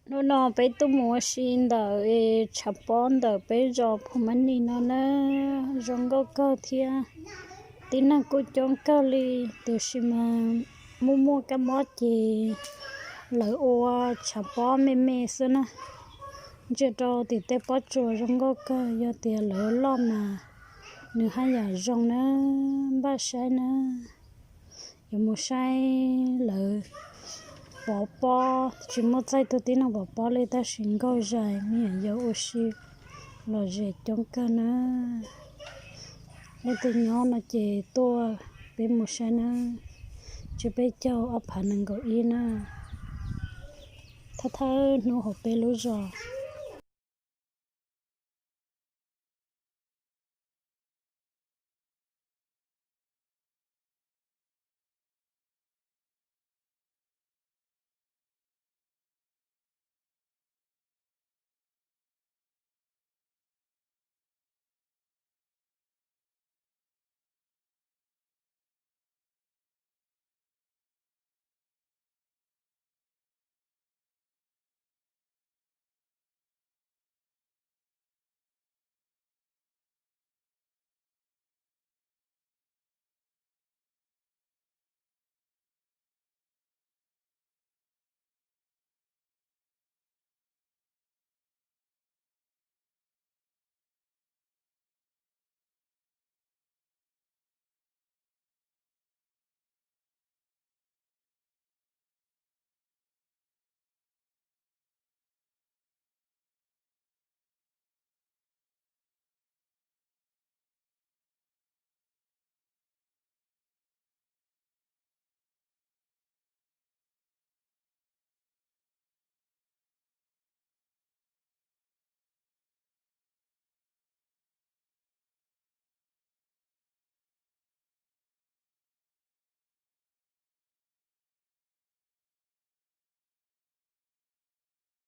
Hnub no peb tuaj mus ua si ntawm tshav pob ntawm peb zos Phum Mab Nis no na, zoo nkauj kawg thiab tib neeg kuj coob kawg li, tiam sis mas muaj muaj kab mob ces lawv ua tshav pob me me xwb na. Ntsia rau tim tej pob tsuas zoo nkauj kawg, yog tias lawv loj mas nws haj yam zoo na, npaj saib na. Yuav mus saib lawv pov pob, tsis muaj txaij tug tib neeg pov pob li tab sis nkauj zais me nyuam yaus ua si lom zem coob kawg na. Leej twg nyob no ces tuaj peb mus saib na. Tsiab peb caug ob phav nees nkaum ib na. Thawj thawj hnub hauv peb lub zos